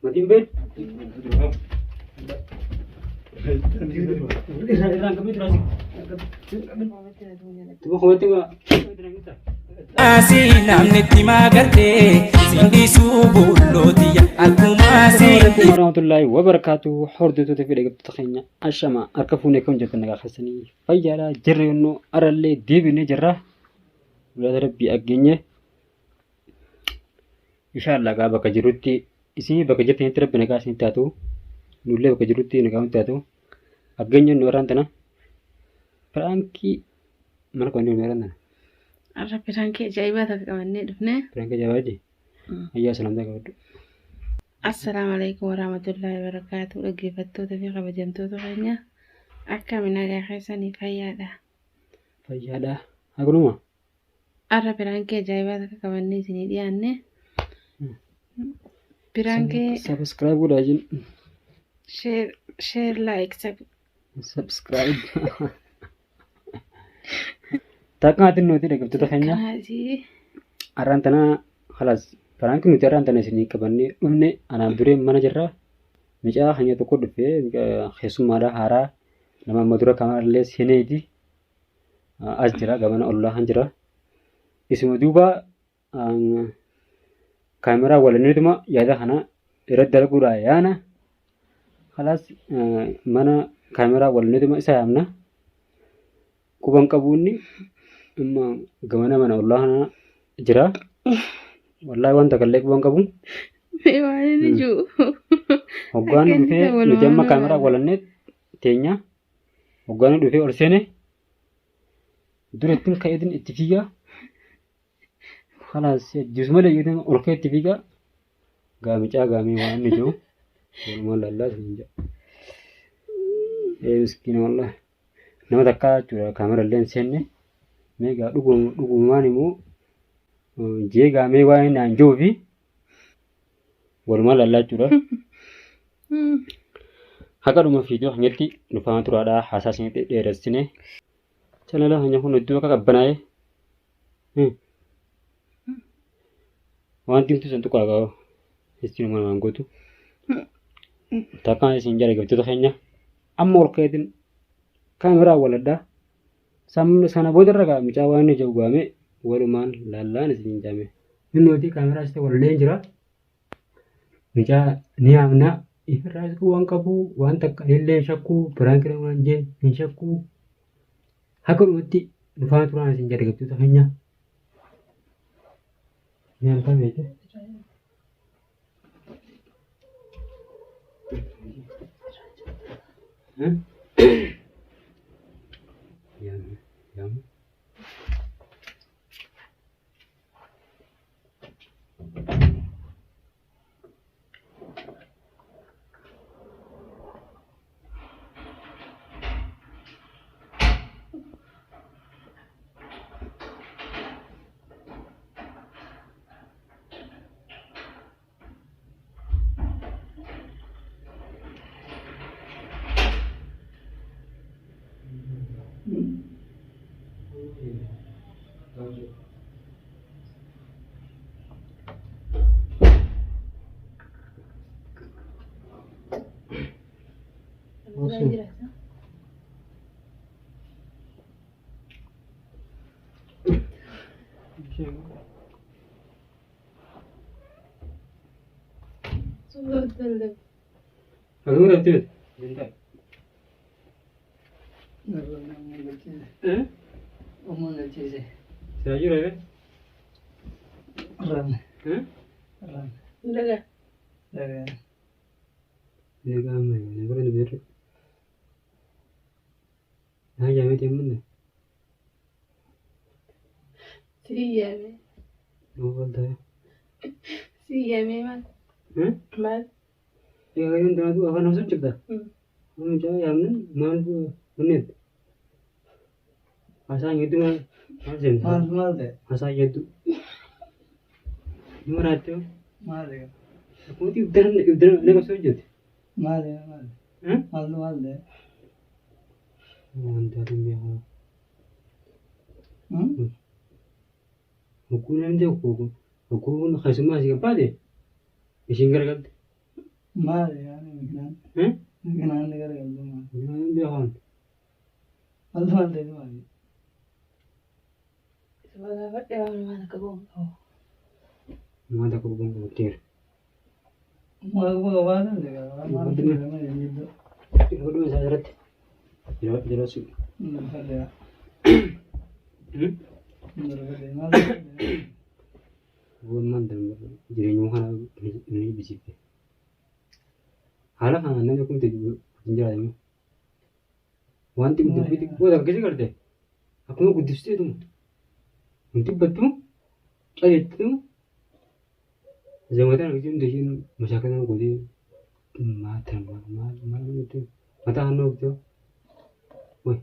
Matiin bee? Irraan qabee dura Tuba komatti ma. Asii namni itti magartee sindisuu bullootiya akkuma sindi. Warahmatullahi wabarakatuh hordoftoota fi dhaggeeffattoota keenya ashama harka fuunee kan jirtan nagaa keessanii fayyaadha jirra yennoo arallee deebinee jirra galata rabbii aggeenye Inshallah gaa bakka jirutti isin bakka jirtanitti rabbi nagaa isinitti haa ta'u nullee bakka jirutti nagaa nutti haa ta'u aggeenye nu warraan tana piraankii mana qabannee nu warraan tana Har'a piraankii ajaa'ibaa takka qabannee dhufne. piraankii ajaa'ibaa jee ayyaa salaamtaa qabadhu. Assalaamu alaikum warahmatullahi wabarakaatuh. Dhaggeeffattoota fi kabajamtoota keenya akkami nagaa keessanii fayyaadha. Fayyaadha. Hagunuma. Har'a piraankii ajaa'ibaa takka qabannee isinii dhiyaanne. Piraankii Subscribe godhaa jin. share share like sub Subscribe. Takka nuti dhaggeeffattoota keenya. Kanaati. Har'aan tana khalaas piraanki nuti har'aan tana isinii qabannee dhufne anaan duree mana jirra. Mucaa keenya tokko dhufee keessummaadha haaraa nama amma dura kaameraallee seeneeti. As jira gamana ollaa kan jira. Isuma duuba kaameraa walannituma yaada kana irratti dalaguudha yaana. Khalaas mana kaameraa walannituma isa yaamna. Quban qabu inni amma gamana mana ollaa kana jira. Wallaahi wanta kallee quban qabu. Mee waan inni jiru. Hoggaan Akka inni dhufee ta'u nuti amma walumaan kaameraa ilaalla. walannee teenya. Hoggaan dhufee ol seene dura ittiin ka'eetiin itti fiigaa. Khalaas ajjeesu malee jedhee ol ka'ee itti fiigaa. Gaamicaa gaamee waan inni jiru. Walumaan lallaa isin jedha. Ee miskiina wallaahi. Nama takkaa jechuudha kaamera illee hin seenne. Mee gaa dhugumaan immoo jee gaamee waan inni naan jiru fi walumaan lallaa jechuudha. Haqa dhuma viidiyoo keenyatti nu faana turaadhaa haasaa isinitti dheeressine. Chanala keenya kun hedduu akka qabbanaa'e. Waan diimtuu san tuqaa qaba. Isin waan gootu. Takkaan isin jala gabtoota keenya. Amma ol ka'eetiin kaameraa waladhaa. Sana boodarra gaa mucaa waan inni jiru gaame walumaan laallaan isin jaame. Inni hojii kaameraa isa walallee jira. Mucaa ni yaamna. Ifirraa isku waan qabu waan takka illee hin shakkuu biraankii waan jee hin shakkuu. Haga dhumatti nu faana turaan isin jala gabtoota keenya. Ni yaamtaa beekte. Yaamna yaamna. Akkuma dhabdee miti. Siyaa jira bee? Daga. Egaa amma yoo bira ni beeku. Naa jaamee deemuun Siyyame. nuu baltaa. Siyyame maal? Maal? Egaa yoo tanatu afaan hojii jirta. Mucaa yaamne maal kunneen? Haasaan hedduu maal maal seenta? Haasaan hedduu. Ni maraattee akkuma ibdana ibdana nama soo hojjete. Wanta hin beeku. Hogguu namni tokko hogguu keessummaa si qabbaate Ishiin garagalte. Maali yaani makinaan? Makinaan ni garagaltu maali? Makinaan beekan. Maaltu maal ta'e maali? Isuma gaafadhe waan waan akka goon qabu. Waan takka goon qabu teera. Waan kuma qabaatan ta'e maal ta'e maali jidduu? Godhuma isaa irratti. Yeroo si. Darfadhe. Darfadhe maal ta'e? Gommaan jireenyuma kana ni jibbisiifte. Haala kanaan namni akkamitti wajjin jiraatame? Wanti dubbii xiqqoo takka keessa garte akkuma guddisteetuma hin dubbattu caleettu zamataan akkasii hundi ishiin mashaakala gootee maal tan maal maal maal mataa hannoo bitee way.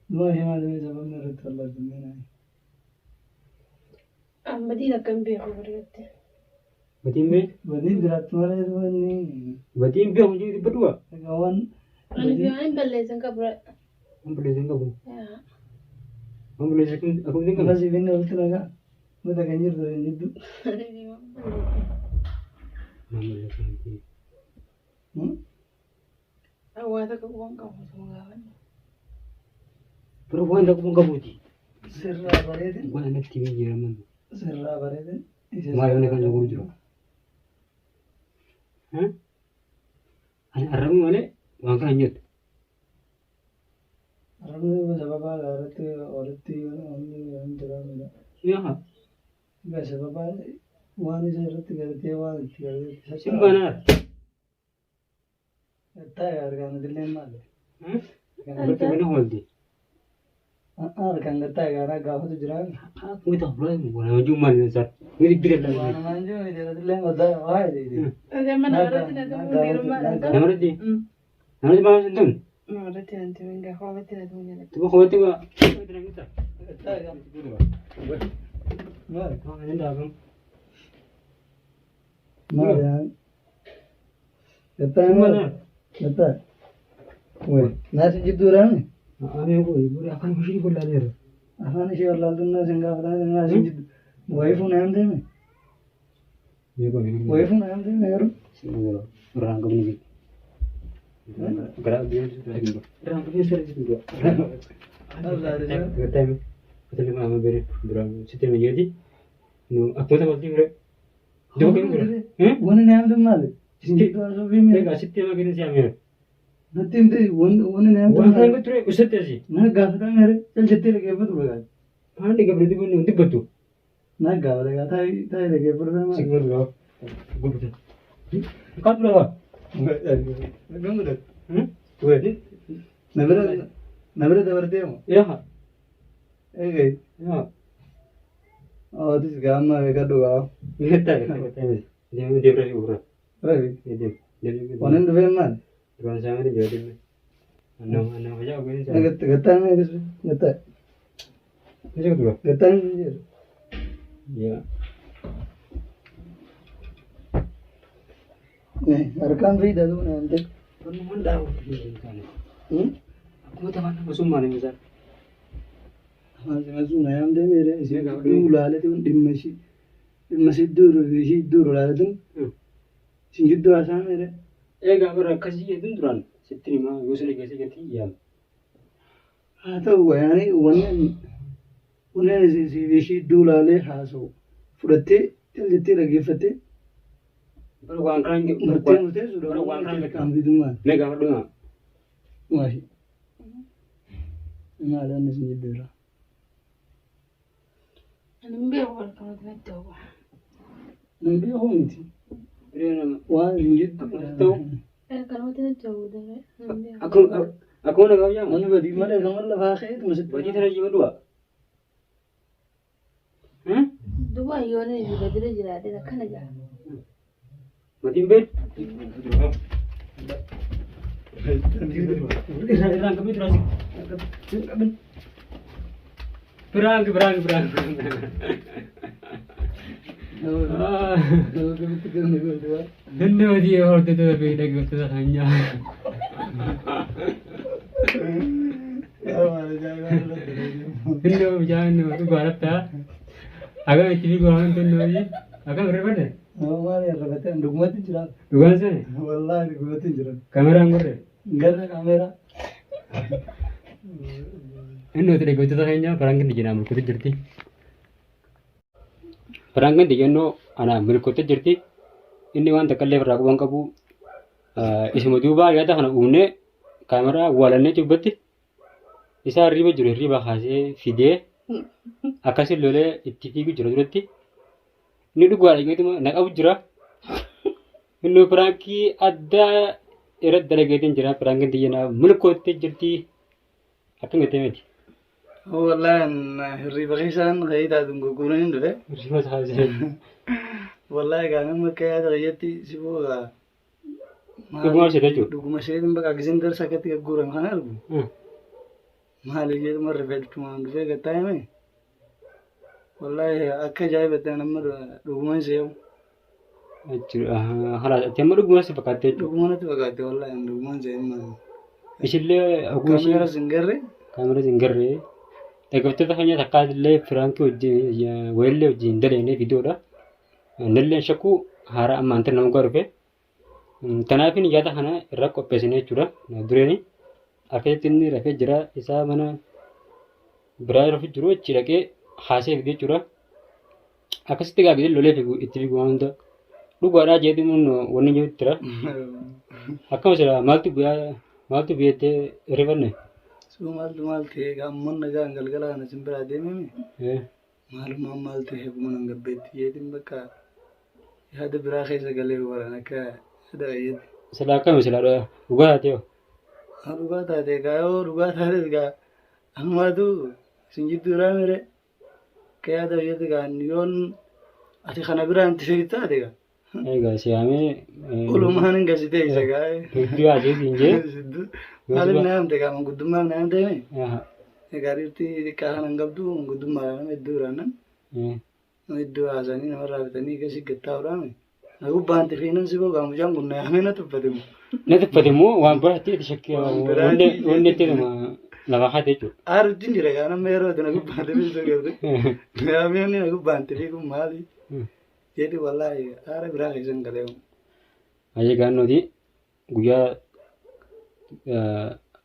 Duma ishee maal ta'e sababni irratti wallaaltumee naa. Ammadiin akkam beeku barreette. Batiin beeku. Batiin jiraattu malee wanni. Batiin beeku jedhu dubbadhu waa. Egaa waan. Ani fi waan balleessan qabu. Waan balleessan qabu. Waan balleessan akkamitti hin qabu. Akkasii finne walitti nagaa. Mata kan jirtu hin jiddu. Ani fi waan balleessan. Waan balleessan miti. Waa takka quban qabu osoo gaafanne. Bara waan takka quban qabuuti. Sirraa bareedin. Waan anatti himee jiraman. Sirraa bareedin. Maal yoonni kan jiru jiru. Ani arrabni malee waan kana hin jettu. Arrabni sababa irratti walitti wanni hin jiraamudha. Yaa. Egaa sababa waan isa irratti gartee waan itti gartee. Sin baanaar. Taa'e harkaan illee maali? Irratti bana hoolti. Harkaan taa'e gaara gaafatu jira. Akkuma ta'u waan hojii maali isaa. Wili bira laala. Waan maan jiru illee mataa waa jedhe. Nama irratti na tumuu dhiirummaa dha. Namarratti. Namarratti maal hin ta'u? Namarratti na tumuu gaafa kophaatti na tumuu jalatti. Tuma kophaatti waa. Maali? Maali? Maali? Gattaa maali? Gattaa. Wai, naasi jidduu raame? Ani kun afaan ishee wallaalee Afaan ishee wallaaltuun naasi hin gaafatan naasi jidduu. Wayii fuun ayam deeme? Wayii fuun ayam deeme garuu? Irraan qabni jiru. Garaa biyya irraan qabni sirrii jiru. Gattaa hime. Hoteelli kun amma bere duraan sitti hime jeeti. Akkuma taphattii bire. Doo kennu bire. Wanni na ayam maali? Jidduu asoo fi mi'a. Egaa sitti hima kennu si ameera. Natti himte wanni na ayam Waan maali? kana ture ussatti asii. Na gaafataa mere cal jettee dhaggeeffatu dhagaa. Maal dhaggeeffatu kun hin dubbatu. Na gaafata gaa taa'ee taa'ee dhaggeeffatu maali? Sigma duraa gurgurtan. Kaatu lafa. Na bira dabartee moo? Yaa. Eegee. Yaa. Atis gaama eegadhu gaa. Gattaa gattaa deemee deemee gurgura. Rabi. Deemee deemee. Waan hin dhufeen maali? Duraan saamee jira deemee. Nama fayyaa ogeessi saamee. Gattaa mee eegas gattaa. Meeshaa dura. Gattaa hin jiru. Yaa. Harkaan fiida duuna hante. Wanni hundaa Akkuma taphaan nama sun maali misaan? Afaan sun ayam deemee ishee gidduu laaleetiin dhimma ishii dhimma ishii duuru ishii duuru laaleetiin isin gidduu haasa'an mere. Egaa bara akkasii jedhuun duraan sitti himaa yoo sana keessa jirti yaama. Haa ta'u yaani wanni wanni ishii gidduu laalee haasa'u fudhattee cal jettee dhaggeeffattee Bara waan kana murtee murteessuudha. Bara waan kana Kan bidummaan. Mee gaafadhu maa? Maashi. Maali wanni isin jidduu jira? Ani hin beeku barkanatti natti hawwa. Hin beeku miti. Biree nama. Waan isin jidduu Ta'u. Kanumatti natti hawwu dafee. Hin beeku. Akkuma nagaa yaama. Wanni badii malee kan lafaa ka'eetuma sitti. Badii tana jibadhu waa. Duuba yoon inni badira jiraate akkana jira. Batiin beeku. Irraan qabee turaa si. Prank prank prank. Inni hojii hordoftoota fi dhaggeeffattoota keenyaa. Inni bishaan dhugaadhatta. Akkam itti fi gohaan tun hojii akkam hirrifanne. Nama maali arrabatee dhugumatti jira. Dhugaan seene Wallaahi dhugumatti jira. kaameraan gorre. Garra kaameeraa. Inni nuti dhaggeeffattoota keenya piraankiin dijinaa milkootee jirti. Piraankiin dijannoo anaa milkootee jirti. Inni waan takka illee irraa quban qabu isuma duubaa yaada kana uumnee kaameraa waalannee cubbatti isaa hirriiba jiru hirriiba kaasee fidee akkasii lolee itti fiigu jira duratti. Inni dhugaadha jeetuma na qabu jira. Inni piraankii addaa irratti dalageetiin jira. Piraankiin tiyya milkoottee jirti. Akkam jettee miti? Wallaahi hirriiba keessaan ka'ee taatuun gurguran hin dhufe. Hirriiba kaasee. Wallaahi gaa nama akka yaada kiyyatti si booda. Dhuguma seete jechuudha. Dhuguma seetiin bakka gizeen darsa akkatti gurguran kan argu. Maali jedhuma rifeetumaan dhufee gattaa'ime. Wallaahi akka ajaa'ibatti nama dhuguma hin se'u. Jechuudha. Halaas ati amma dhuguma si fakkaatte jechuudha. Dhuguma natti fakkaate wallaahi dhuguma hin se'in maali. Ishillee oguu ishii Kaameeras hin garre. kaameras hin garree. Dhaggeeffattoota keenya takkaa illee firaankii wajjin wayillee wajjin hin dalagne viidiyoodha. Nillee shakkuu haaraa amma antara nama dhufe. Kanaafin yaada kana irra qopheessine jechuudha. Dureeni akkasitti inni rafee jira isaa mana biraa rafu jiru achi dhaqee haasee fide jechuudha. Akkasitti gaa gidee lolee figu itti figu waan hunda dhugaadhaa jeetu mun wanni jiru jira. Akkuma sila maaltu guyyaa maaltu biyyattee rifanne? Suu maaltu maal ta'e gaamman nagaan galgala kana sin biraa deememe. Maalumaan maal ta'e kuma nan gabbeetti jeetiin bakka yaada biraa keessa galee waran akka yaada kiyyaatti. Sila akkami sila dhugaa taatee hoo? Haa dhugaa taate gaa yoo dhugaa taates gaa ammaatu sin jidduu irraa mire akka yaada kiyyaatti gaa yoon ati kana biraan itti feetu taate gaa. Egaa siyaamee Olumaan hin gasitee isa gaa. Hedduu haasee siin jee. Maaliif na yaamte gaa manguddummaaf na yaamte mee? Egaa dhiirti xiqqaa kana hin qabdu manguddummaadha nama hedduu biraan nama hedduu haasanii namarraa bitanii gasii gattaa'uudhaan na gubbaan tifiinan si bogaa mucaan kun na yaamee na tuffate moo. Na tuffate immoo waan biraatti itti shakkii Waan biraatti. wanni itti nama lafa haate jechuudha. Aarutti hin jira gaa nama yeroo ati na gubbaan tifii sun garte. Na yaamee inni na gubbaan tifii kun maali? Jedhi wallaahi aara biraa keessan galee. Ayyee gaannooti guyyaa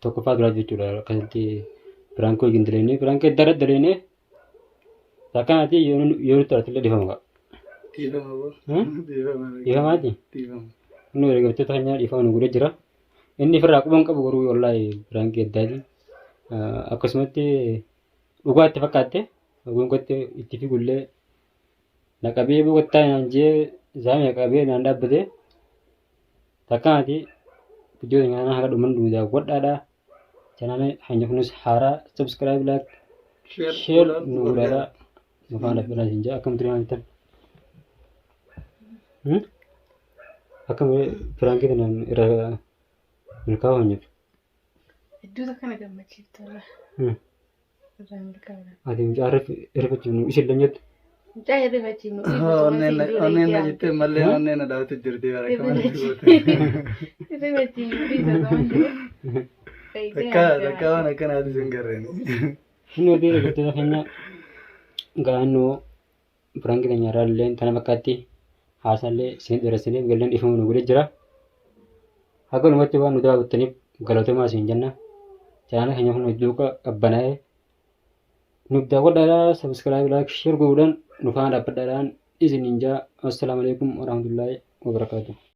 tokkoffaa duraa jechuudha akkasitti piraankii wajjin dalagnee piraankii adda irratti dalagnee akkanaati yoo nutti irratti illee dhiifama qaba. Dhiifama boo. Hmm? Dhiifama. Dhiifamaati? Dhiifama. Inni deeggartoota keenyaa dhiifama nu godhee jira. Inni ofirraa quba hin qabu garuu wallaahi piraankii addaati. Akkasumatti dhugaa itti fakkaatte gongotti itti figullee na qabee boqottaa naan jee zaamee qabee naan dhaabbate. Takkaati viidiyoo kana haga dhuman nu daawwadhaadha. Chanaala keenya kunis haaraa subscribe like share nu godhaadha. Nu faana dhaabbadhaa isin jaa akkam ture maal jettan? Akkam piraankii kanaan irra milkaa'uu hin jirtu. Hedduu takka na gammachiifte wallah. Irraa milkaa'udha. Ati mucaa rifachiifnu isin leenyattu. Mucaa hirrifachiifnu. Onneen na jettee mallee onneen na dhaawatu jirti bara kamar Hirrifachiifnu dhiisa ta'uun jiru. Takka takka waan akkanaati sin garreen. Inni hojii deeggartoota keenya gaannoo piraankii keenya irraa illee kana fakkaatti haasaallee isin dheeressine galleen dhiifama nu godhee jira. Haga dhumatti waan nu daawwattaniif galatoomaa isin jenna. Chaanaala keenya kun duuka qabbanaa'ee nuuf daawwadhaadhaa subscribe like share godhuudhaan nu faana dhaabbadhaadhaan isiniin jaa. Assalaamu alaikum warahmatullaahi wabarakaatuh.